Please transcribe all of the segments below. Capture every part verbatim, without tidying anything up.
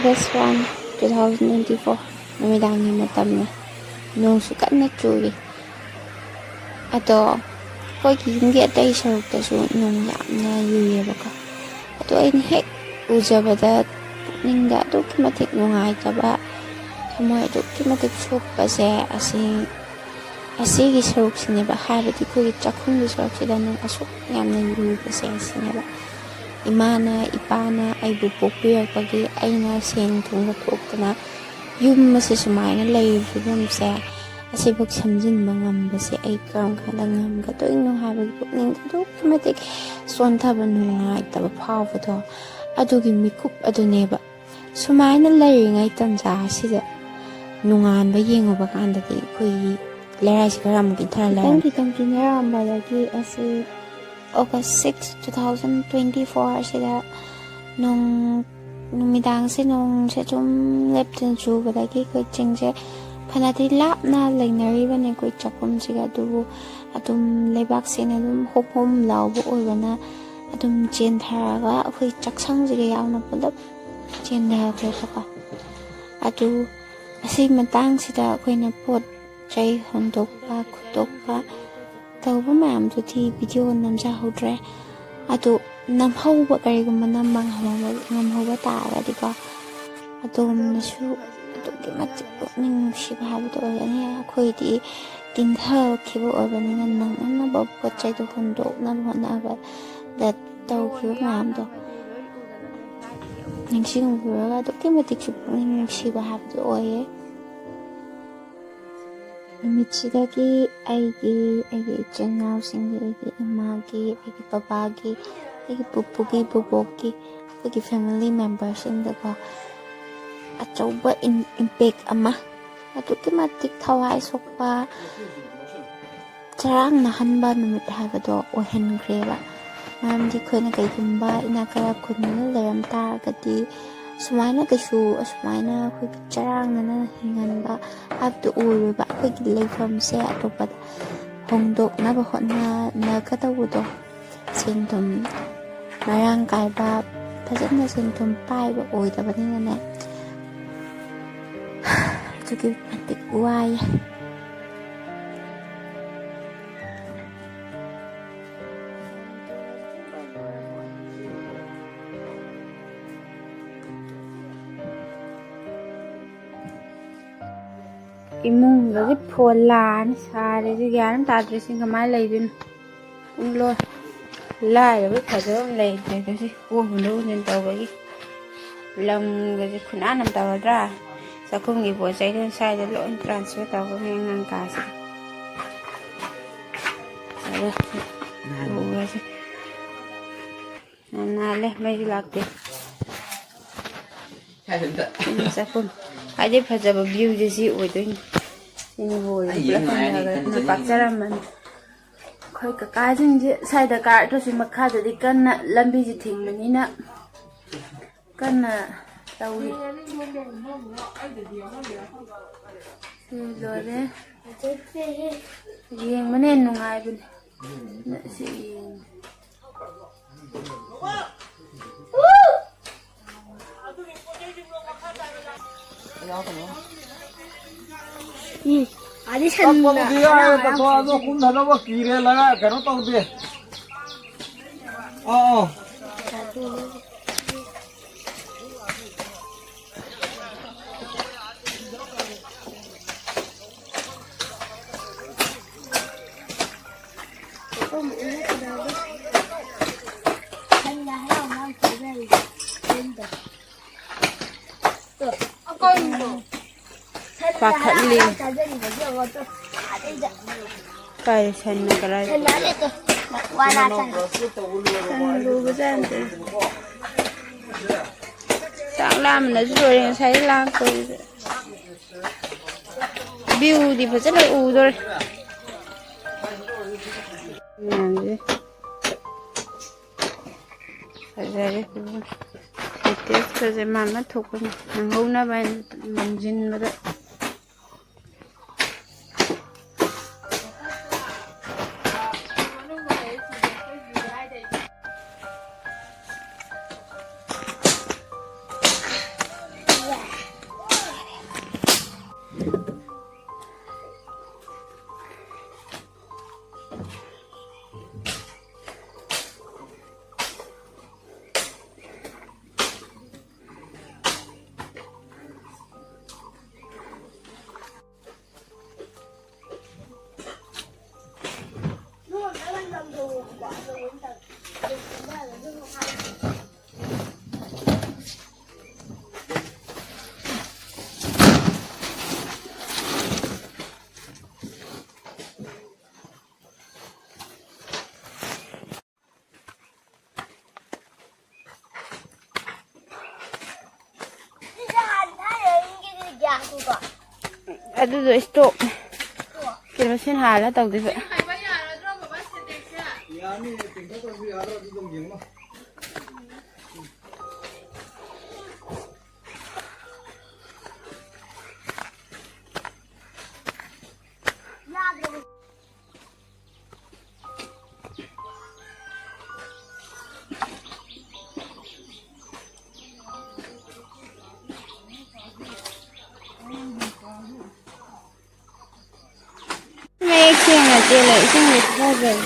August one, two thousand twenty-four, ꯅꯨꯃꯤꯗꯥꯡꯒꯤ ꯃꯇꯝꯅꯤ꯫ ꯅꯣꯡꯁꯨ ꯀꯟꯅ ꯆꯨꯔꯤ꯫ ꯑꯗꯣ ꯑꯩꯈꯣꯏꯒꯤ ꯌꯨꯝꯒꯤ ꯑꯇꯩ ꯁꯔꯨꯛꯇꯁꯨ ꯅꯣꯡ ꯌꯥꯝꯅ ꯌꯨꯏꯌꯦꯕꯀꯣ꯫ ꯑꯗꯣ ꯑꯩꯅ ꯍꯦꯛ ꯎꯖꯕꯗ ꯄꯨꯛꯅꯤꯡꯗ ꯑꯗꯨꯛꯀꯤ ꯃꯇꯤꯛ ꯅꯨꯡꯉꯥꯏꯇꯕ, ꯊꯃꯣꯏ ꯑꯗꯨꯛꯀꯤ ꯃꯇꯤꯛ ꯁꯣꯛꯄꯁꯦ ꯑꯁꯤ, ꯑꯁꯤꯒꯤ ꯁꯔꯨꯛꯁꯤꯅꯦꯕ꯫ ꯍꯥꯏꯕꯗꯤ ꯑꯩꯈꯣꯏꯒꯤ ꯆꯥꯛꯈꯨꯝꯒꯤ ꯁꯔꯨꯛꯁꯤꯗ ꯅꯣꯡ ꯑꯁꯨꯛ ꯌꯥꯝꯅ ꯌꯨꯕꯁꯦ ꯑꯁꯤꯅꯦꯕ꯫ ꯏꯃꯥꯅ, ꯏꯄꯥꯅ ꯑꯩꯕꯨ ꯄꯣꯛꯄꯤꯔꯛꯄꯒꯤ ꯑꯩꯅ ꯁꯦꯟ ꯊꯨꯝꯒ ꯊꯣꯛꯇꯅ ꯌꯨꯝ ꯑꯁꯤ ꯁꯨꯃꯥꯏꯅ ꯂꯩꯔꯤ ꯐꯤꯕꯝꯁꯦ, ꯑꯁꯤꯐꯥꯎ ꯁꯦꯝꯖꯤꯟꯕ ꯉꯝꯕꯁꯦ ꯑꯩ ꯀꯔꯝ ꯀꯥꯟꯗ ꯉꯝꯒꯗꯣꯏꯅꯣ ꯍꯥꯏꯕꯒꯤ ꯄꯨꯛꯅꯤꯡꯗ ꯑꯗꯨꯛꯀꯤ ꯃꯇꯤꯛ ꯁꯣꯟꯊꯕ, ꯅꯨꯡꯉꯥꯏꯇꯕ ꯐꯥꯎꯕꯗꯣ, ꯑꯗꯨꯒꯤ ꯃꯤꯀꯨꯞ ꯑꯗꯨꯅꯦꯕ꯫ ꯁꯨꯃꯥꯏꯅ ꯂꯩꯔꯤꯉꯩ ꯇꯟꯖꯥ ꯑꯁꯤꯗ ꯅꯣꯡꯉꯥꯟꯕ ꯌꯦꯡꯉꯨꯕ ꯀꯥꯟꯗꯗꯤ ꯑꯩꯈꯣꯏꯒꯤ ꯂꯩꯔꯥꯏꯁꯤ ꯈꯔ ꯑꯃꯨꯛ ꯏꯟꯊꯔ ꯈꯤꯇꯪ ꯂꯩꯔꯝꯃꯦ꯫ ꯈꯤꯇꯪ ꯀꯤꯅꯔꯝꯕꯗꯒꯤ ꯑꯁꯤ August six, two thousand twenty-four ꯑꯁꯤꯗ ꯅꯣꯡ, ꯅꯨꯃꯤꯗꯥꯡꯁꯦ ꯅꯣꯡꯁꯦ ꯑꯗꯨꯝ ꯂꯦꯞꯇꯅ ꯆꯨꯕꯗꯒꯤ ꯑꯩꯈꯣꯏ ꯆꯤꯡꯁꯦ ꯐꯅꯗꯤ ꯂꯥꯞꯅ ꯂꯩꯅꯔꯤꯕꯅꯦ ꯑꯩꯈꯣꯏ ꯆꯥꯛꯈꯨꯝꯁꯤꯒ꯫ ꯑꯗꯨꯕꯨ ꯑꯗꯨꯝ ꯂꯩꯕꯥꯛꯁꯤꯅ ꯑꯗꯨꯝ ꯍꯣꯝ ꯍꯣꯝ ꯂꯥꯎꯕ ꯑꯣꯏꯕꯅ ꯑꯗꯨꯝ ꯆꯦꯟꯊꯔꯒ ꯑꯩꯈꯣꯏ ꯆꯥꯛꯁꯪꯁꯤꯒ ꯌꯥꯎꯅ ꯄꯨꯂꯞ ꯆꯦꯟꯊꯈ꯭ꯔꯦꯕꯀꯣ꯫ ꯑꯗꯨ ꯑꯁꯤ ꯃꯇꯥꯡꯁꯤꯗ ꯑꯩꯈꯣꯏꯅ ꯄꯣꯠ ꯆꯩ ꯍꯣꯟꯗꯣꯛꯄ ꯈꯣꯠꯇꯣꯛꯄ ꯇꯧꯕ ꯃꯌꯥꯝꯗꯨꯗꯤ ꯚꯤꯗꯤꯑꯣ ꯅꯝꯖꯍꯧꯗ꯭ꯔꯦ꯫ ꯑꯗꯨ ꯅꯝꯍꯧꯕ, ꯀꯔꯤꯒꯨꯝꯕ ꯅꯝꯕ ꯉꯝꯍꯧꯕ, ꯉꯝꯍꯧꯕ ꯇꯥꯔꯒꯗꯤꯀꯣ, ꯑꯗꯣꯝꯅꯁꯨ ꯑꯗꯨꯛꯀꯤ ꯃꯇꯤꯛ ꯄꯨꯛꯅꯤꯡ ꯅꯨꯡꯁꯤꯕ ꯍꯥꯏꯕꯗꯣ ꯑꯣꯏꯒꯅꯤ꯫ ꯑꯩꯈꯣꯏꯗꯤ ꯀꯤꯟꯊꯈꯤꯕ ꯑꯣꯏꯕꯅꯤꯅ ꯅꯪꯅꯅꯕ ꯄꯣꯠ ꯆꯩꯗꯣ ꯍꯣꯟꯗꯣꯛꯅꯕ ꯍꯣꯠꯅꯕꯗ ꯇꯧꯈꯤꯕ ꯃꯌꯥꯝꯗꯣ ꯅꯤꯡꯁꯤꯡꯂꯨꯔꯒ ꯑꯗꯨꯛꯀꯤ ꯃꯇꯤꯛꯁꯨ ꯄꯨꯛꯅꯤꯡ ꯅꯨꯡꯁꯤꯕ ꯍꯥꯏꯕꯗꯨ ꯑꯣꯏꯌꯦ꯫ ꯅꯨꯃꯤꯠꯁꯤꯗꯒꯤ ꯑꯩꯒꯤ, ꯑꯩꯒꯤ ꯏꯆꯤꯟ ꯏꯅꯥꯎꯁꯤꯡꯒꯤ, ꯑꯩꯒꯤ ꯏꯃꯥꯒꯤ, ꯑꯩꯒꯤ ꯕꯕꯥꯒꯤ, ꯑꯩꯒꯤ ꯄꯨꯄꯨꯒꯤ, ꯕꯨꯕꯣꯛꯀꯤ, ꯑꯩꯈꯣꯏꯒꯤ ꯐꯦꯃꯤꯂꯤ ꯃꯦꯝꯕꯔꯁꯤꯡꯗꯀꯣ ꯑꯆꯧꯕ ꯏꯝꯄꯦꯛ ꯑꯃ, ꯑꯗꯨꯛꯀꯤ ꯃꯇꯤꯛ ꯊꯋꯥꯏ ꯁꯣꯛꯄ, ꯆꯔꯥꯡꯅꯍꯟꯕ ꯅꯨꯃꯤꯠ ꯍꯥꯏꯕꯗꯣ ꯑꯣꯏꯍꯟꯈ꯭ꯔꯦꯕ꯫ ꯃꯔꯝꯗꯤ ꯑꯩꯈꯣꯏꯅ ꯀꯩꯒꯨꯝꯕ ꯏꯅꯥꯛ ꯀꯩꯔꯥꯛ ꯈꯨꯟꯗꯅ ꯂꯩꯔꯝ ꯇꯥꯔꯒꯗꯤ ꯁꯨꯃꯥꯏꯅ ꯀꯩꯁꯨ ꯑꯁꯨꯃꯥꯏꯅ ꯑꯩꯈꯣꯏꯒꯤ ꯆꯔꯥꯡꯅꯅ ꯍꯤꯡꯍꯟꯕ ꯍꯥꯏꯕꯗꯨ ꯑꯣꯏꯔꯣꯏꯕ꯫ ꯑꯩꯈꯣꯏꯒꯤ ꯂꯩꯐꯝꯁꯦ ꯑꯇꯣꯞꯄꯗ ꯍꯣꯡꯗꯣꯛꯅꯕ ꯍꯣꯠꯅꯒꯗꯧꯕꯗꯣ ꯁꯦꯟ ꯊꯨꯝ ꯃꯔꯥꯡ ꯀꯥꯏꯕ, ꯐꯖꯅ ꯁꯦꯟ ꯊꯨꯝ ꯄꯥꯏꯕ ꯑꯣꯏꯗꯕꯅꯤꯅꯅꯦ, ꯑꯗꯨꯛꯀꯤ ꯃꯇꯤꯛ ꯋꯥꯏꯌꯦ꯫ ꯏꯃꯨꯡꯗꯗꯤ ꯐꯣꯟ ꯂꯥꯛꯑꯅꯤ, ꯁꯥꯔꯤꯁꯦ ꯒ꯭ꯌꯥꯟ ꯑꯃ ꯇꯥꯗ꯭ꯔꯦ꯫ ꯁꯤ ꯀꯃꯥꯏꯅ ꯂꯩꯗꯣꯏꯅꯣ? ꯂꯣꯏ꯫ ꯂꯥꯏꯔꯕ ꯐꯖꯕ ꯑꯃ ꯂꯩꯇ꯭ꯔꯦ꯫ ꯀꯣꯛ ꯍꯣꯟꯗꯣꯛ ꯍꯣꯟꯖꯤꯟ ꯇꯧꯕꯒꯤ ꯂꯝꯒꯁꯦ ꯈꯨꯅꯥꯟ ꯑꯃ ꯇꯧꯔꯗ꯭ꯔꯥ? ꯆꯥꯛꯈꯨꯝꯒꯤ ꯄꯣꯠ ꯆꯩꯗꯨꯅ ꯁ꯭ꯋꯥꯏꯗ ꯂꯣꯏ transfer ꯇꯧꯈ꯭ꯔꯅꯤ ꯑꯉꯥꯡ ꯀꯥꯁꯤꯗ꯫ ꯑꯗ ꯎꯔꯁꯦ꯫ ꯌꯥꯝ ꯅꯥꯜꯂꯦ, ꯃꯩꯁꯨ ꯂꯥꯛꯇꯦ꯫ ꯁꯤꯅ ꯆꯥꯛꯈꯨꯝ꯫ ꯈ꯭ꯋꯥꯏꯗꯩ ꯐꯖꯕ viewꯁꯦ ꯁꯤ ꯑꯣꯏꯗꯣꯏꯅꯤ꯫ ꯁꯤꯅ ꯍꯣꯜꯁꯦ ꯑꯩ ꯄꯨꯂꯞ ꯌꯦꯡ ꯅꯨꯡꯉꯥꯏꯔꯅꯤ, ꯍꯟꯊꯈ꯭ꯔꯦ꯫ ꯏꯊꯟ ꯑꯗꯨꯅ ꯆꯪꯉꯤꯅꯦ꯫ ꯄꯥꯛꯆꯔꯝꯃꯅꯤ꯫ ꯑꯩꯈꯣꯏ ꯀꯀꯥꯁꯤꯡꯁꯦ ꯁ꯭ꯋꯥꯏꯗ ꯀꯥꯔꯛꯇ꯭ꯔꯁꯨ ꯃꯈꯥꯗꯗꯤ ꯀꯟꯅ ꯂꯝꯕꯤꯁꯦ ꯊꯤꯡꯕꯅꯤꯅ ꯀꯟꯅ ꯇꯧꯔꯤ꯫ ꯁꯤ ꯂꯣꯏꯔꯦ꯫ ꯌꯦꯡꯕꯅ ꯍꯦꯟꯅ ꯅꯨꯡꯉꯥꯏꯕꯅꯦ꯫ ꯁꯤ ꯌꯦꯡꯉꯦ꯫ ꯎꯝ꯫ ꯑꯗꯤ ꯁꯟꯅ ꯀꯛꯄꯗꯨꯗꯤ ꯌꯥꯔꯦ, ꯀꯛꯊꯣꯛ, ꯑꯗꯣ ꯀꯨꯝꯊꯅꯕ ꯀꯤꯔꯦ, ꯂꯒꯥ ꯀꯩꯅꯣ ꯇꯧꯗꯦ꯫ ꯑꯣ, ꯑꯣ꯫ ꯄꯥꯈꯠꯂꯤ꯫ ꯀꯥꯏ ꯁꯟꯅ ꯀꯔꯥꯏ? ꯁꯟ ꯂꯨꯕꯖꯥꯠ ꯅꯠꯇꯦ꯫ ꯆꯥꯛ ꯂꯥꯝꯕꯅꯁꯨ ꯂꯣꯏꯔꯦ ꯉꯁꯥꯏ ꯂꯥꯛꯄꯗꯨꯗ꯫ Viewꯗꯤ ꯐꯖꯅ ꯎꯗꯣꯔꯦ꯫ ꯃꯌꯥꯝꯁꯦ ꯐꯖꯔꯦ꯫ Footageꯀꯁꯦ ꯃꯥ ꯃꯥ ꯊꯣꯛꯄꯅꯤ ꯅꯪꯍꯧꯅꯕ ꯍꯥꯏꯅ ꯂꯪꯁꯤꯟꯕꯗ꯫ ꯑꯗꯨꯗꯣ ꯏꯁꯇꯣꯛ ꯀꯦꯔꯣꯁꯤꯟ ꯍꯥꯜꯂ ꯇꯧꯗꯣꯏꯕ꯫ ꯌꯥꯅꯤ, ꯇꯦꯡꯀꯣꯠ ꯇꯧꯔꯁꯨ ꯌꯥꯗ꯭ꯔꯣ? ꯑꯗꯨ ꯑꯗꯨꯝ ꯌꯦꯡꯉꯣ꯫ ꯃꯌꯦꯛ ꯁꯦꯡꯅ ꯆꯦꯜꯂꯦ, ꯏꯁꯤꯡꯁꯦ ꯐꯖꯩ꯫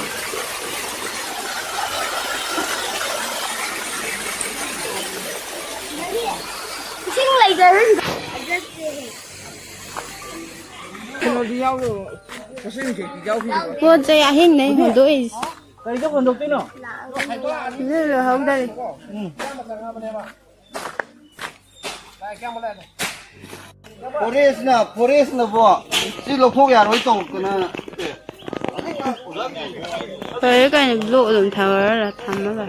ꯏꯁꯤꯡ ꯂꯩꯖꯔꯝꯗꯦ꯫ ꯀꯩꯅꯣꯗꯤ ꯌꯥꯎꯗꯕ, ꯄꯣꯠ ꯆꯩ ꯑꯍꯤꯡꯅꯦ ꯍꯣꯟꯗꯣꯛꯏꯁꯦ꯫ ꯀꯔꯤꯗ ꯍꯣꯟꯗꯣꯛꯇꯣꯏꯅꯣ? ꯂꯣꯏꯍꯧꯗꯔꯦ꯫ ꯎꯝ꯫ ꯐꯣꯔꯦꯁꯅ, ꯐꯣꯔꯦꯁꯅꯕꯣ ꯁꯤ ꯂꯧꯊꯣꯛ ꯌꯥꯔꯣꯏ ꯇꯧꯗꯅ꯫ ꯐꯔꯦ ꯀꯩꯅꯣ, ꯕ꯭ꯂꯣꯛ ꯑꯗꯨꯝ ꯊꯝꯃꯒ ꯊꯝꯃꯒ꯫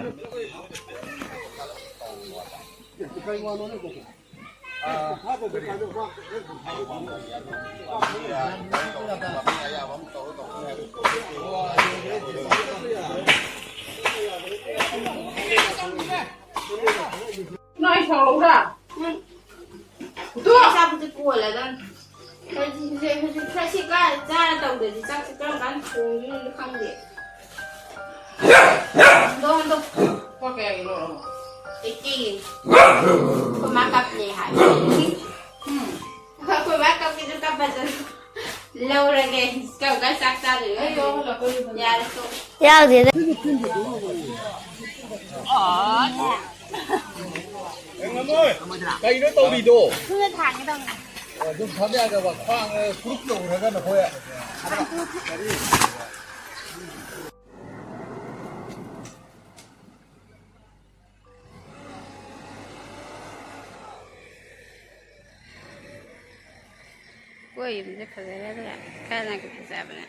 ꯅꯣꯏ ꯁꯥꯎꯔꯛꯎꯔꯥ? ꯎꯝ꯫ ꯑꯗꯨ ꯑꯆꯥꯄꯣꯠꯁꯦ ꯀꯣꯜꯂꯗꯝꯅꯤ꯫ ꯍꯧꯖꯤꯛ, ꯍꯧꯖꯤꯛ, ꯍꯧꯖꯤꯛ ꯈꯔ ꯁꯤ ꯀꯥ ꯆꯥꯔ ꯇꯧꯗ꯭ꯔꯗꯤ ꯆꯥꯛꯁꯦ ꯀꯔꯝ ꯀꯥꯟꯗ ꯊꯣꯡꯗꯣꯏꯅꯣ ꯈꯪꯗꯦ꯫ ꯍꯟꯗꯣ, ꯍꯟꯗꯣ꯫ ꯂꯨꯄꯥ ꯀꯌꯥꯒꯤꯅꯣ? ꯑꯩꯠꯇꯤꯒꯤꯅꯤ꯫ ꯑꯩꯈꯣꯏ ꯃꯥ ꯀꯞꯅꯦ ꯍꯥꯏ꯫ ꯎꯝ꯫ ꯑꯩꯈꯣꯏ ꯃꯥ ꯀꯞꯀꯦꯁꯦ ꯂꯧꯔꯒꯦ꯫ ꯀꯔꯝ ꯀꯥꯟ ꯆꯥꯛ ꯆꯥꯗꯣꯏꯅꯣ? ꯑꯩ ꯌꯥꯎꯍꯜꯂꯛꯀꯅꯤ꯫ ꯌꯥꯔꯦ, ꯇꯣꯛ꯫ ꯌꯥꯎꯗꯦꯗ꯫ ꯀꯩꯅꯣ ꯇꯧꯔꯤꯗꯣ? ꯁꯨꯝꯅ ꯊꯥꯡꯒꯦ ꯇꯧꯅꯤ꯫ ꯑꯗꯨꯝ ꯊꯝ ꯌꯥꯗꯕ꯫ ꯈ꯭ꯋꯥꯡ ꯀ꯭ꯔꯨꯛ ꯌꯧꯈ꯭ꯔꯒ ꯅꯈꯣꯏ꯫ ꯑꯩꯈꯣꯏ ꯌꯨꯝꯁꯦ ꯐꯖꯔꯗ꯭ꯔꯥ? ꯀꯥꯏꯅꯒ ꯐꯖꯕꯅꯦ꯫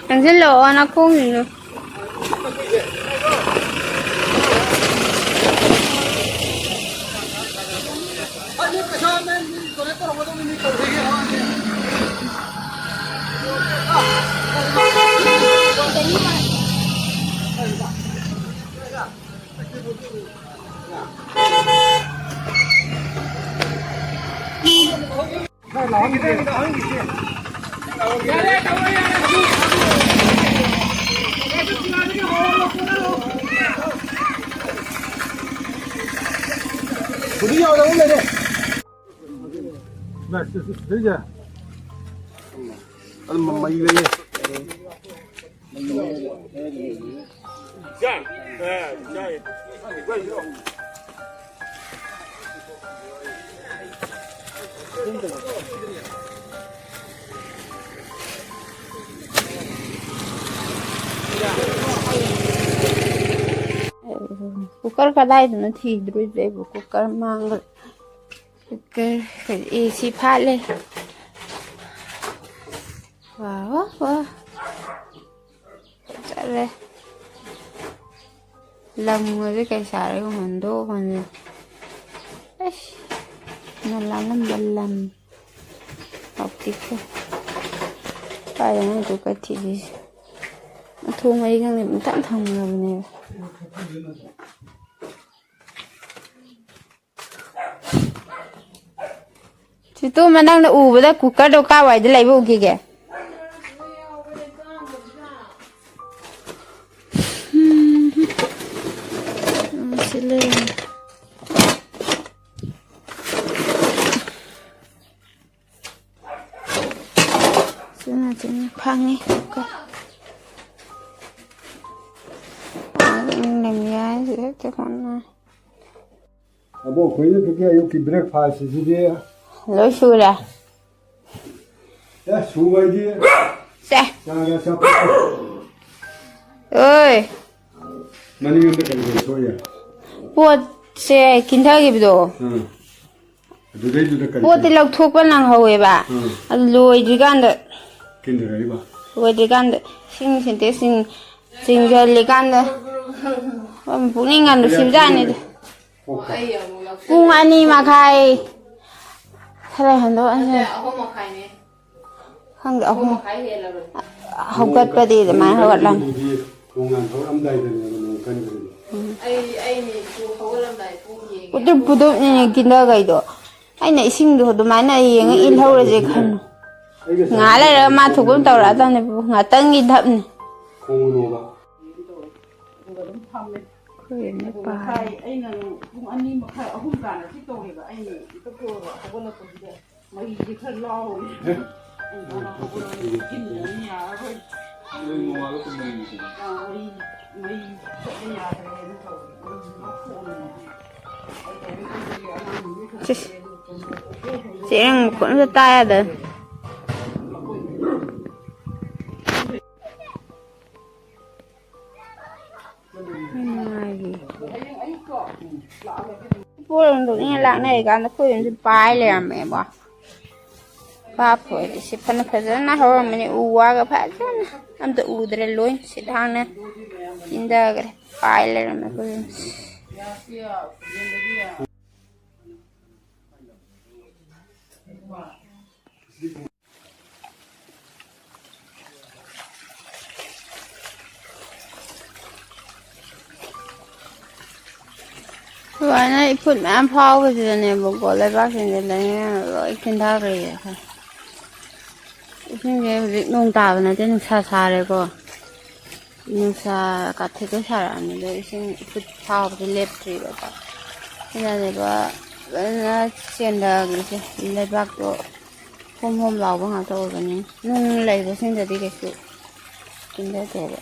ꯆꯪꯁꯤꯜꯂꯛꯑꯣ, ꯅꯈꯣꯡꯁꯤꯡꯗꯣ꯫ ꯑꯗꯨꯝ ꯃꯩ ꯂꯩꯌꯦ꯫ ꯀꯨꯀꯔ ꯀꯗꯥꯏꯗꯅꯣ ꯊꯤꯗ꯭ꯔꯤꯁꯦ ꯑꯩꯕꯨ? ꯀꯨꯀꯔ ꯃꯥꯡꯈ꯭ꯔꯦ꯫ ꯀꯨꯀꯔ, ꯀꯔꯤ, ꯑꯦ ꯁꯤ ꯐꯥꯠꯂꯦ꯫ ꯋꯥ, ꯋꯥ, ꯋꯥ꯫ ꯆꯠꯂꯦ꯫ ꯂꯝꯒꯁꯦ ꯀꯩ ꯁꯥꯔꯒ ꯍꯣꯟꯗꯣꯛ ꯍꯣꯟꯖꯤꯟ꯫ ꯑꯩꯁ, ꯅꯂꯥꯂꯝꯕ ꯂꯝ꯫ ꯄꯥꯛꯄꯤꯁꯦ꯫ ꯀꯥꯏꯗꯅꯣ ꯀꯨꯀꯔ ꯊꯤꯗꯣꯏꯁꯦ꯫ ꯃꯊꯣꯡ ꯃꯔꯤ ꯈꯪꯗꯦ, ꯄꯨꯡꯊꯝ ꯊꯝꯈ꯭ꯔꯕꯅꯦꯕ꯫ ꯁꯤꯇꯣꯝꯕ, ꯅꯪꯅ ꯎꯕꯗ ꯀꯨꯀꯔꯗꯣ ꯀꯥꯏꯋꯥꯏꯗ ꯂꯩꯕ ꯎꯈꯤꯒꯦ? ꯎꯝ, ꯁꯤ ꯂꯩꯔꯦ꯫ ꯁꯤꯅ ꯁꯤꯅ ꯐꯪꯉꯤ꯫ ꯑꯗꯨꯝ ꯂꯩꯕ ꯌꯥꯏ꯫ ꯁꯤꯗ ꯍꯦꯛꯇ ꯀꯣꯟꯅ꯫ ꯑꯕꯣꯛ, ꯑꯩꯈꯣꯏꯅ ꯀꯩꯀꯩ ꯑꯌꯨꯛꯀꯤ breakfast ꯁꯤꯗꯤ? ꯂꯣꯏ ꯁꯨꯔꯦ꯫ ꯑꯦ, ꯁꯨꯕ ꯍꯥꯏꯗꯤ ꯁꯦ꯫ ꯆꯥꯒ ꯆꯥꯄꯣꯠ꯫ ꯑꯣꯏ꯫ ꯃꯅꯤꯡꯂꯣꯝꯗ ꯀꯔꯤ ꯀꯔꯤ ꯁꯣꯛꯏ? ꯄꯣꯠꯁꯦ ꯀꯤꯟꯊꯈꯤꯕꯗꯣ꯫ ꯎꯝ꯫ ꯑꯗꯨꯗꯩꯗꯨꯗ ꯀꯔꯤ ꯄꯣꯠꯇꯤ ꯀꯔꯤ? ꯂꯧꯊꯣꯛꯄ ꯅꯪꯍꯧꯋꯦꯕ꯫ ꯎꯝ꯫ ꯑꯗꯨ ꯂꯣꯏꯗ꯭ꯔꯤꯀꯥꯟꯗ ꯀꯤꯟꯊꯔꯛꯏꯕ? ꯂꯣꯏꯗ꯭ꯔꯤꯀꯥꯟꯗ ꯏꯁꯤꯡ ꯁꯤꯟꯇꯦꯛꯁ ꯆꯤꯡ-, ꯆꯤꯡꯁꯤꯜꯂꯤꯀꯥꯟꯗ ꯄꯨꯛꯅꯤꯡ ꯌꯥꯝ ꯅꯨꯡꯁꯤꯕꯖꯥꯠꯅꯤꯗ꯫ ꯄꯨꯡ ꯑꯅꯤ ꯃꯈꯥꯏ ꯈꯔ ꯍꯦꯟꯗꯣꯛꯑꯅꯤ꯫ ꯈꯪꯗꯦ, ꯑꯍꯨꯝ꯫ ꯍꯧꯒꯠꯄꯗꯤ ꯑꯗꯨꯃꯥꯏꯅ ꯍꯧꯒꯠꯂꯅꯤ꯫ ꯅꯣꯡꯉꯥꯟ ꯍꯧꯔꯛꯑꯝꯗꯥꯏꯗꯅꯦꯕ ꯅꯣꯡ ꯀꯟꯈ꯭ꯔꯤꯗꯣ꯫ ꯎꯝ꯫ ꯄꯨꯗꯨꯞ ꯄꯨꯗꯨꯞꯅꯤꯅꯦ ꯀꯤꯟꯗꯒꯩꯗꯣ꯫ ꯑꯩꯅ ꯏꯁꯤꯡꯗꯣ ꯑꯗꯨꯃꯥꯏꯅ ꯌꯦꯡꯉ ꯏꯜꯍꯧꯔꯁꯦ ꯈꯟꯕ꯫ ꯉꯥꯏꯍꯥꯛ ꯂꯩꯔꯒ ꯃꯥ ꯊꯣꯛꯄ ꯑꯃ ꯇꯧꯔꯛꯑꯗꯕꯅꯦ꯫ ꯉꯥꯛꯇꯪꯒꯤ ꯙꯞꯅꯤ꯫ ꯈꯣꯡꯉꯨꯅꯣꯕ꯫ ꯑꯗꯨꯒ ꯑꯗꯨꯝ ꯐꯝꯃꯦ꯫ ꯑꯩꯈꯣꯏ ꯑꯗꯣ ꯅꯨꯄꯥ꯫ ꯉꯁꯥꯏ ꯑꯩꯅ ꯄꯨꯡ ꯑꯅꯤ ꯃꯈꯥꯏ, ꯑꯍꯨꯝ ꯇꯥꯅ ꯁꯤ ꯇꯧꯔꯦꯕ꯫ ꯑꯩꯅ ꯃꯤꯀꯞ ꯊꯣꯛꯑꯒ ꯍꯧꯒꯠꯂꯛꯄꯁꯤꯗ ꯃꯩꯁꯦ ꯈꯔ ꯂꯥꯎꯔꯦ꯫ ꯑꯩꯅ ꯃꯥꯅ ꯍꯧꯒꯠꯂꯛꯑꯣ, ꯏꯟꯗ꯭ꯔꯗꯤ ꯌꯥꯔꯔꯣꯏ꯫ ꯅꯣꯏ ꯅꯣꯡꯉꯥꯜꯂ ꯇꯨꯝꯕꯅꯤꯅꯦ꯫ ꯑꯥ, ꯃꯩ, ꯃꯩ ꯆꯠꯄ ꯌꯥꯗ꯭ꯔꯦꯅ ꯇꯧꯔꯦ꯫ ꯑꯗꯨꯝ ꯂꯧꯊꯣꯛꯑꯝꯃꯦ꯫ ꯑꯩ ꯇꯧꯔꯦ, ꯇꯧꯔꯦ, ꯑꯉꯥꯡꯁꯤꯡꯁꯦ ꯁꯤꯁ꯫ ꯆꯦꯔꯪ ꯃꯈꯣꯟ ꯑꯝꯇ ꯇꯥ ꯌꯥꯗ꯫ ꯅꯨꯡꯉꯥꯏꯔꯤ꯫ ꯄꯣꯠ ꯑꯃ ꯂꯧꯅꯤꯡꯉ ꯂꯥꯛꯅꯔꯤꯀꯥꯟꯗ ꯑꯩꯈꯣꯏ ꯌꯨꯝꯁꯦ ꯄꯥꯏ ꯂꯩꯔꯝꯃꯦꯕ꯫ ꯚꯥꯞ ꯑꯣꯏꯔꯦ꯫ ꯁꯤ ꯐꯅ ꯐꯖꯅ ꯍꯧꯔꯝꯕꯅꯤ꯫ ꯎ ꯋꯥꯒ ꯐꯖꯅ ꯑꯝꯇ ꯎꯗ꯭ꯔꯦ꯫ ꯂꯣꯏ ꯁꯤꯠ ꯍꯥꯡꯅ ꯀꯤꯟꯊꯈ꯭ꯔꯦ꯫ ꯄꯥꯏ ꯂꯩꯔꯝꯃꯦ ꯑꯩꯈꯣꯏ ꯌꯨꯝꯁꯦ꯫ ꯁꯨꯃꯥꯏꯅ ꯏꯐꯨꯠ ꯃꯌꯥꯝ ꯐꯥꯎꯕꯁꯤꯗꯅꯦꯕꯀꯣ, ꯂꯩꯕꯥꯛꯁꯤꯡꯁꯦ ꯂꯩꯉꯣꯏꯅ ꯂꯣꯏ ꯀꯤꯟꯊꯈ꯭ꯔꯦ꯫ ꯏꯁꯤꯡꯁꯦ ꯍꯧꯖꯤꯛ ꯅꯣꯡ ꯇꯥꯕ ꯅꯠꯇꯦ, ꯅꯨꯡꯁꯥ ꯁꯥꯔꯦꯀꯣ꯫ ꯅꯨꯡꯁꯥ ꯀꯥꯊꯦꯛꯀꯩ ꯁꯥꯔꯛꯑꯕꯅꯤꯗ ꯏꯁꯤꯡ ꯏꯐꯨꯠ ꯐꯥꯎꯕꯁꯦ ꯂꯦꯞꯇ꯭ꯔꯤꯕꯀꯣ꯫ ꯁꯤꯅꯅꯦꯕ ꯂꯣꯏꯅ ꯆꯦꯟꯊꯈ꯭ꯔꯤꯁꯦ꯫ ꯂꯩꯕꯥꯛꯇꯣ ꯍꯣꯝ ꯍꯣꯝ ꯂꯥꯎꯕ ꯉꯥꯛꯇ ꯑꯣꯏꯕꯅꯤ꯫ ꯅꯨꯡ ꯂꯩꯕꯁꯤꯡꯗꯗꯤ ꯀꯩꯁꯨ ꯀꯤꯟꯊꯗꯦꯕ꯫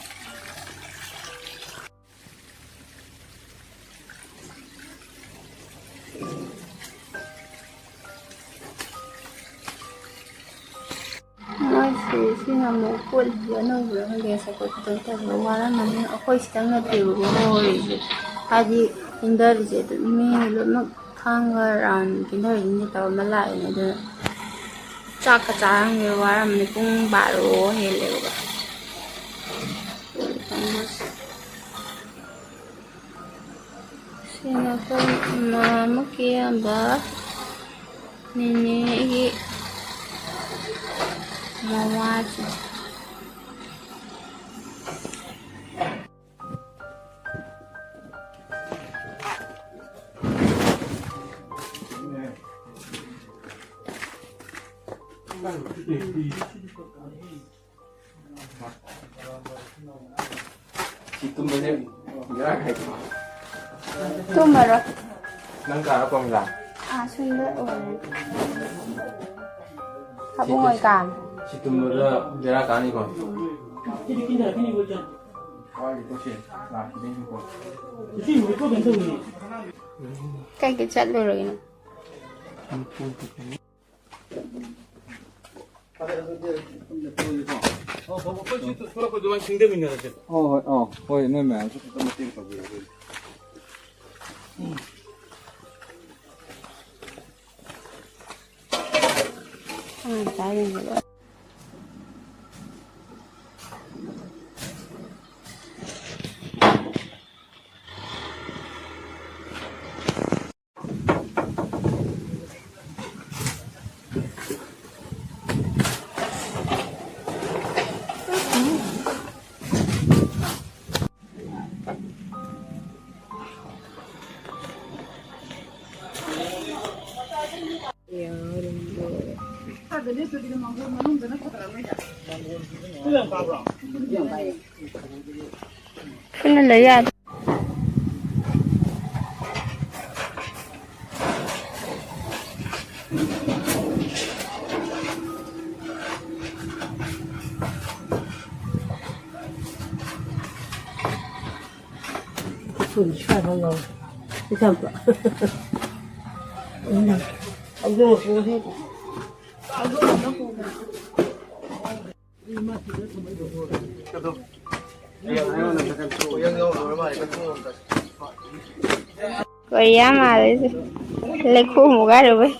ꯃꯣꯏꯁꯤ ꯁꯤꯅ ꯑꯃꯨꯛ ꯄꯣꯠꯁꯤ ꯑꯅꯧꯕꯔ ꯈꯪꯗꯦ, ꯆꯠꯄ ꯈꯣꯠꯄ ꯇꯧꯕ ꯋꯥꯔꯝꯃꯅꯤ꯫ ꯑꯩꯈꯣꯏ ꯁꯤꯇꯪ ꯅꯠꯇꯦꯕꯀꯣ ꯍꯣꯔꯤꯁꯦ, ꯍꯥꯏꯗꯤ ꯀꯤꯟꯊꯔꯤꯁꯦ ꯑꯗꯨꯝ ꯃꯤ ꯂꯣꯏꯅꯃꯛ ꯊꯥꯡꯒ ꯔꯥꯎꯟ ꯀꯤꯟꯊꯔꯤꯁꯤꯡꯁꯦ ꯇꯧꯔꯝꯕ ꯂꯥꯛꯏꯅꯦ꯫ ꯑꯗꯨꯅ ꯆꯥꯛꯀ ꯆꯥꯔꯝꯒꯦ ꯋꯥꯔꯝꯃꯅꯤ꯫ ꯄꯨꯡ ꯕꯥꯔꯣ ꯍꯦꯜꯂꯦꯕꯀꯣ꯫ ꯁꯤꯅ ꯑꯩꯈꯣꯏ ꯏꯃꯥ ꯑꯃ ꯀꯦꯔꯝꯕ ꯅꯦꯅꯦꯒꯤ ꯃꯋꯥꯁꯦ꯫ ꯁꯤ ꯇꯨꯝꯕꯁꯦ ꯕꯦꯔꯥ ꯀꯥꯏꯀꯣ꯫ ꯇꯨꯝꯃꯔꯣꯏ꯫ ꯅꯪ ꯀꯥꯔ ꯄꯥꯝꯃꯤꯔꯥ? ꯑꯥ, ꯁꯨꯝꯗ ꯑꯣꯏꯔꯦ꯫ ꯁꯤ ꯍꯥꯕꯨꯡ ꯇꯨꯝ-, ꯑꯣꯏ ꯀꯥ꯫ ꯁꯤ ꯇꯨꯝꯕꯗ ꯕꯦꯔꯥ ꯀꯥꯅꯤꯀꯣ꯫ ꯀꯥꯏꯗ ꯆꯠꯂꯨꯔꯒꯦ ꯅꯪ? ꯍꯣꯏ, ꯍꯣꯏ, ꯑꯧ, ꯍꯣꯏ, ꯅꯣꯏ ꯃꯌꯥꯝꯁꯨ ꯈꯤꯇꯪ ꯃꯇꯦꯡ ꯇꯧꯕꯤꯔꯣ, ꯑꯗꯨꯗꯤ꯫ ꯐꯨꯜꯂ ꯂꯩ ꯌꯥꯗꯦ꯫ ꯁ꯭ꯋꯥꯏꯐꯥꯎ ꯌꯧꯔꯦ꯫ ꯏꯆꯥꯝꯄ꯫ ꯎꯝ꯫ ꯍꯧꯗꯣꯡ ꯃꯈꯣꯡ ꯍꯦꯛ꯫ ꯀꯣꯔꯤ ꯌꯥꯝ ꯃꯥꯜꯂꯦ ꯁꯤ꯫ ꯂꯩꯈꯣꯝ ꯑꯃꯨꯛ ꯍꯥꯏꯔꯨꯕꯩ꯫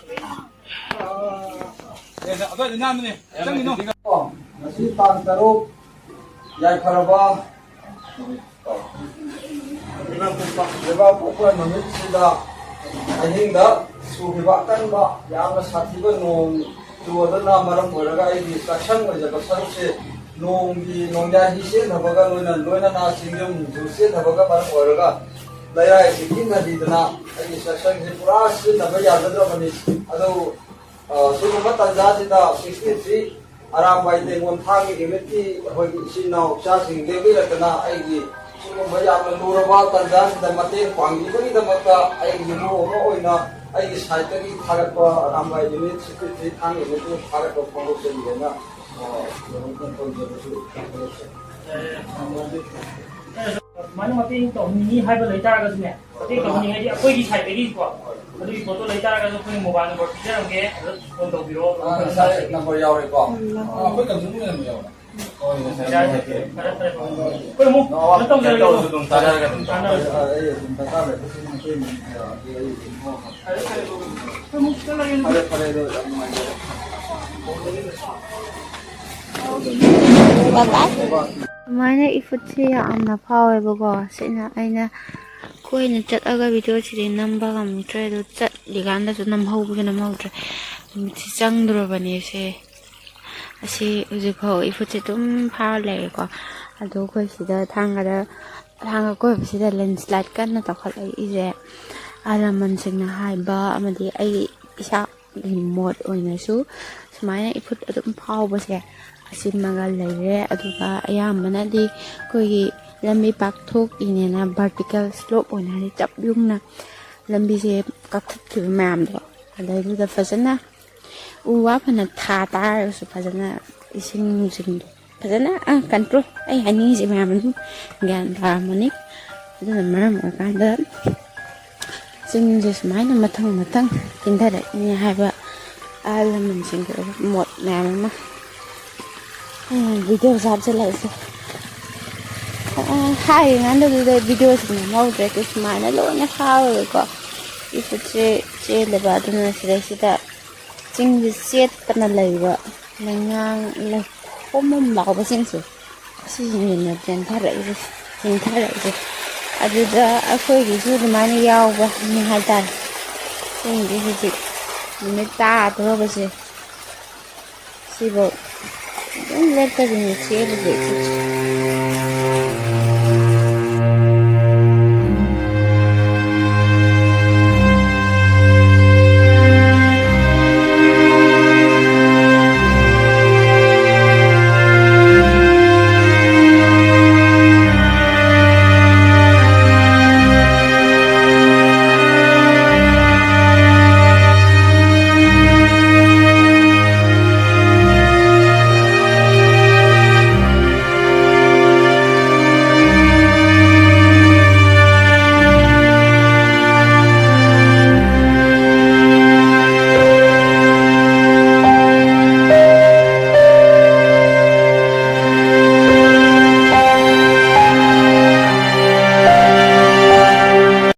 ꯉꯁꯤ ꯇꯥꯡ ꯇꯔꯨꯛ, ꯌꯥꯏꯐꯔꯕ ꯂꯩꯕꯥꯛꯄꯣꯛꯄ ꯅꯨꯃꯤꯠꯁꯤꯗ ꯑꯍꯤꯡꯗ ꯆꯨꯈꯤꯕ ꯑꯀꯟꯕ, ꯌꯥꯝꯅ ꯁꯥꯊꯤꯕ ꯅꯣꯡ ꯆꯨꯕꯗꯨꯅ ꯃꯔꯝ ꯑꯣꯏꯔꯒ ꯑꯩꯒꯤ ꯆꯥꯛꯁꯪ ꯑꯣꯏꯖꯕ ꯁꯔꯨꯛꯁꯦ ꯅꯣꯡꯒꯤ ꯅꯣꯡꯌꯥꯏ ꯍꯤ ꯆꯦꯟꯊꯕꯒ ꯂꯣꯏꯅ, ꯂꯣꯏꯅꯅ ꯆꯤꯡꯖꯨꯝꯁꯨ ꯆꯦꯟꯊꯕꯒ ꯃꯔꯝ ꯑꯣꯏꯔꯒ ꯂꯩꯔꯥꯏꯁꯤ ꯀꯤꯟꯊꯕꯤꯗꯅ ꯑꯩꯒꯤ ꯆꯥꯛꯁꯪꯁꯦ ꯄꯨꯔꯥ ꯁꯤꯖꯤꯟꯅꯕ ꯌꯥꯖꯗ꯭ꯔꯕꯅꯤ꯫ ꯑꯗꯨ, ꯑ, ꯁꯤꯒꯨꯝꯕ ꯇꯥꯟꯖꯥꯁꯤꯗ ꯁꯤꯛꯁꯇꯤ ꯊ꯭ꯔꯤ ꯑꯔꯥꯝꯕꯥꯏ ꯇꯦꯡꯒꯣꯟ ꯊꯥꯡꯒꯤ ꯌꯨꯅꯤꯠꯀꯤ ꯑꯩꯈꯣꯏꯒꯤ ꯏꯆꯤꯟ ꯏꯅꯥꯎ ꯏꯆꯥꯁꯤꯡ ꯂꯦꯡꯕꯤꯔꯛꯇꯅ ꯑꯩꯒꯤ ꯁꯤꯒꯨꯝꯕ ꯌꯥꯝꯅ ꯂꯨꯔꯕ ꯇꯥꯟꯖꯥꯁꯤꯗ ꯃꯇꯦꯡ ꯄꯥꯡꯕꯤꯕꯒꯤꯗꯃꯛꯇ ꯑꯩꯒꯤ ꯏꯃꯨꯡ ꯑꯃ ꯑꯣꯏꯅ ꯑꯩꯒꯤ ꯁꯥꯏꯠꯇꯒꯤ ꯊꯥꯒꯠꯄ ꯑꯔꯥꯝꯕꯥꯏ ꯌꯨꯅꯤꯠ ꯁꯤꯛꯁꯇꯤ ꯊ꯭ꯔꯤ ꯊꯥꯡꯒꯤ ꯌꯨꯅꯤꯠꯄꯨ ꯊꯥꯒꯠꯄ ꯐꯣꯡꯗꯣꯛꯆꯔꯤ ꯍꯥꯏꯅ, ꯑ, ꯇꯧꯖꯕꯁꯨ ꯐꯣꯡꯗꯣꯛꯆꯔꯤ꯫ ꯑꯗꯨꯃꯥꯏꯅ ꯃꯇꯦꯡ ꯇꯧꯍꯟꯅꯤꯡꯉꯤ ꯍꯥꯏꯕ ꯂꯩꯇꯥꯔꯒꯁꯨꯅꯦ, ꯃꯇꯦꯡ ꯇꯧꯍꯟꯅꯤꯡꯉꯗꯤ ꯑꯩꯈꯣꯏꯒꯤ ꯁꯥꯏꯠꯇꯒꯤꯀꯣ, ꯑꯗꯨꯒꯤ ꯄꯣꯠꯇꯣ ꯂꯩꯇꯥꯔꯒꯁꯨ ꯑꯩꯈꯣꯏꯅ ꯃꯣꯕꯥꯏꯜ ꯅꯝꯕꯔ ꯄꯤꯖꯔꯝꯒꯦ, ꯑꯗꯨꯗ ꯐꯣꯟ ꯇꯧꯕꯤꯔꯛꯑꯣ꯫ ꯑꯥ, ꯉꯁꯥꯏ ꯅꯝꯕꯔ ꯌꯥꯎꯔꯦꯀꯣ? ꯎꯝ, ꯌꯥꯎꯔꯦ꯫ ꯑꯥ, ꯑꯩꯈꯣꯏ ꯀꯟꯁꯨꯂꯔ ꯂꯩꯔꯝꯕ ꯌꯥꯎꯔꯦ꯫ ꯍꯣꯏ, ꯉꯁꯥꯏ ꯌꯥꯔꯦ, ꯍꯥꯏꯔꯛꯀꯦ꯫ ꯐꯔꯦ, ꯐꯔꯦ, ꯐꯔꯦ꯫ ꯑꯩꯈꯣꯏ ꯑꯃꯨꯛ ꯅꯣ, ꯀꯩꯅꯣ ꯇꯧꯖꯔꯒꯦ꯫ ꯇꯧꯔꯁꯨ ꯑꯗꯨꯝ ꯇꯥꯟꯅꯔꯒ ꯑꯗꯨꯝ ꯇꯥꯟꯅꯔꯁꯦ꯫ ꯑꯩ ꯑꯗꯨꯝ ꯗꯔꯀꯥꯔ ꯂꯩꯕꯁꯤꯡ ꯃꯇꯦꯡ ꯑꯗꯨꯝ ꯍꯥꯏꯔꯛꯑꯒꯦ, ꯑꯩ ꯑꯗꯨꯝ ꯐꯣꯟ ꯐꯔꯦ, ꯐꯔꯦ, ꯐꯔꯦ꯫ ꯑꯩꯈꯣꯏ ꯑꯃꯨꯛ ꯆꯠꯂꯒꯦ꯫ ꯐꯔꯦ, ꯐꯔꯦ, ꯑꯗꯣ ꯌꯥꯝ ꯅꯨꯡꯉꯥꯏꯖꯔꯦ꯫ ꯁꯨꯃꯥꯏꯅ ꯏꯐꯨꯠꯁꯦ ꯌꯥꯝꯅ ꯐꯥꯎꯋꯦꯕꯀꯣ꯫ ꯁꯤꯅ ꯑꯩꯅ ꯀꯣꯏꯅ ꯆꯠꯂꯒ ꯚꯤꯗꯤꯑꯣꯁꯤꯗꯤ ꯅꯝꯕ ꯉꯝꯗ꯭ꯔꯦ꯫ ꯑꯗꯣ ꯆꯠꯂꯤꯀꯥꯟꯗꯁꯨ ꯅꯝꯍꯧꯕꯁꯨ ꯅꯝꯍꯧꯗ꯭ꯔꯦ꯫ ꯅꯨꯃꯤꯠꯁꯦ ꯆꯪꯗ꯭ꯔꯕꯅꯦ ꯁꯦ꯫ ꯑꯁꯤ ꯍꯧꯖꯤꯛꯐꯥꯎ ꯏꯐꯨꯠꯁꯦ ꯑꯗꯨꯝ ꯐꯥꯔ ꯂꯩꯔꯦꯀꯣ꯫ ꯑꯗꯣ ꯑꯩꯈꯣꯏ ꯁꯤꯗ ꯊꯥꯡꯒꯗ, ꯊꯥꯡꯒ ꯀꯣꯏꯕꯁꯤꯗ ꯂꯦꯟꯁ꯭ꯂꯥꯏꯠ ꯀꯟꯅ ꯇꯧꯈꯠꯂꯛꯏꯁꯦ ꯑꯍꯜ ꯂꯃꯟꯁꯤꯡꯅ ꯍꯥꯏꯕ ꯑꯃꯗꯤ ꯑꯩ ꯏꯁꯥꯒꯤ ꯃꯣꯠ ꯑꯣꯏꯅꯁꯨ ꯁꯨꯃꯥꯏꯅ ꯏꯐꯨꯠ ꯑꯗꯨꯝ ꯐꯥꯎꯕꯁꯦ ꯑꯁꯤꯃꯒ ꯂꯩꯔꯦ꯫ ꯑꯗꯨꯒ ꯑꯌꯥꯝꯕꯅꯗꯤ ꯑꯩꯈꯣꯏꯒꯤ ꯂꯝꯕꯤ ꯄꯥꯛꯊꯣꯛꯏꯅꯦꯅ ꯚꯔꯇꯤꯀꯦꯜ ꯁ꯭ꯂꯣꯞ ꯑꯣꯏꯅ, ꯍꯥꯏꯗꯤ ꯆꯞ ꯌꯨꯡꯅ ꯂꯝꯕꯤꯁꯦ ꯀꯛꯊꯠꯈꯤꯕ ꯃꯌꯥꯝꯗꯣ, ꯑꯗꯩꯗꯨꯗ ꯐꯖꯅ ꯎ ꯋꯥ ꯐꯅ ꯊꯥ ꯇꯥꯔꯒꯁꯨ ꯐꯖꯅ ꯏꯁꯤꯡ ꯅꯨꯡꯁꯤꯡꯗꯣ ꯐꯖꯅ, ꯑ, ꯀꯟꯇ꯭ꯔꯣꯜ, ꯑꯩ ꯍꯥꯏꯅꯤꯡꯉꯤꯁꯦ ꯃꯌꯥꯝ ꯑꯗꯨꯝ ꯒ꯭ꯌꯥꯟ ꯇꯥꯔꯝꯃꯅꯤ꯫ ꯑꯗꯨꯅ ꯃꯔꯝ ꯑꯣꯏꯔꯀꯥꯟꯗ ꯆꯤꯡꯁꯦ ꯁꯨꯃꯥꯏꯅ ꯃꯊꯪ ꯃꯊꯪ ꯀꯤꯟꯊꯔꯛꯏꯅꯦ ꯍꯥꯏꯕ ꯑꯍꯜ ꯂꯃꯟꯁꯤꯡꯒꯤ ꯑꯣꯏꯕ ꯃꯣꯠ ꯃꯌꯥꯝ ꯑꯃ, ꯑ, ꯚꯤꯗꯤꯑꯣꯁꯦ ꯍꯥꯞꯆꯤꯜꯂꯛꯏꯁꯦ꯫ ꯑ, ꯍꯥꯏꯔꯤꯉꯥꯟꯗꯨꯗ ꯚꯤꯗꯤꯑꯣꯁꯤ ꯅꯝꯍꯧꯗ꯭ꯔꯦ꯫ ꯑꯗꯨ ꯁꯨꯃꯥꯏꯅ ꯂꯣꯏꯅ ꯈꯥꯎꯔꯒꯀꯣ ꯏꯐꯨꯠꯁꯦ ꯆꯦꯜꯂꯦꯕ꯫ ꯑꯗꯨꯅ ꯁꯤꯗꯩꯁꯤꯗ ꯆꯤꯡꯁꯦ ꯆꯦꯠꯇꯅ ꯂꯩꯕ ꯂꯩꯉꯥꯡ, ꯂꯩꯈꯣꯝ ꯑꯃ ꯂꯥꯎꯕꯁꯤꯡꯁꯦ, ꯁꯤꯁꯤꯡꯁꯤꯅ ꯆꯦꯟꯊꯔꯛꯏꯁꯦ, ꯆꯦꯟꯊꯔꯛꯏꯁꯦ꯫ ꯑꯗꯨꯗ ꯑꯩꯈꯣꯏꯒꯤꯁꯨ ꯑꯗꯨꯃꯥꯏꯅ ꯌꯥꯎꯕꯅꯤ ꯍꯥꯏꯇꯥꯔꯦ꯫ ꯆꯤꯡꯁꯦ ꯍꯧꯖꯤꯛ ꯅꯨꯃꯤꯠ ꯇꯥꯗꯣꯔꯕꯁꯦ, ꯁꯤꯐꯧ ꯑꯗꯨꯝ ꯂꯦꯞꯇꯕꯤꯅꯦ ꯆꯦꯜꯂꯤꯁꯦ꯫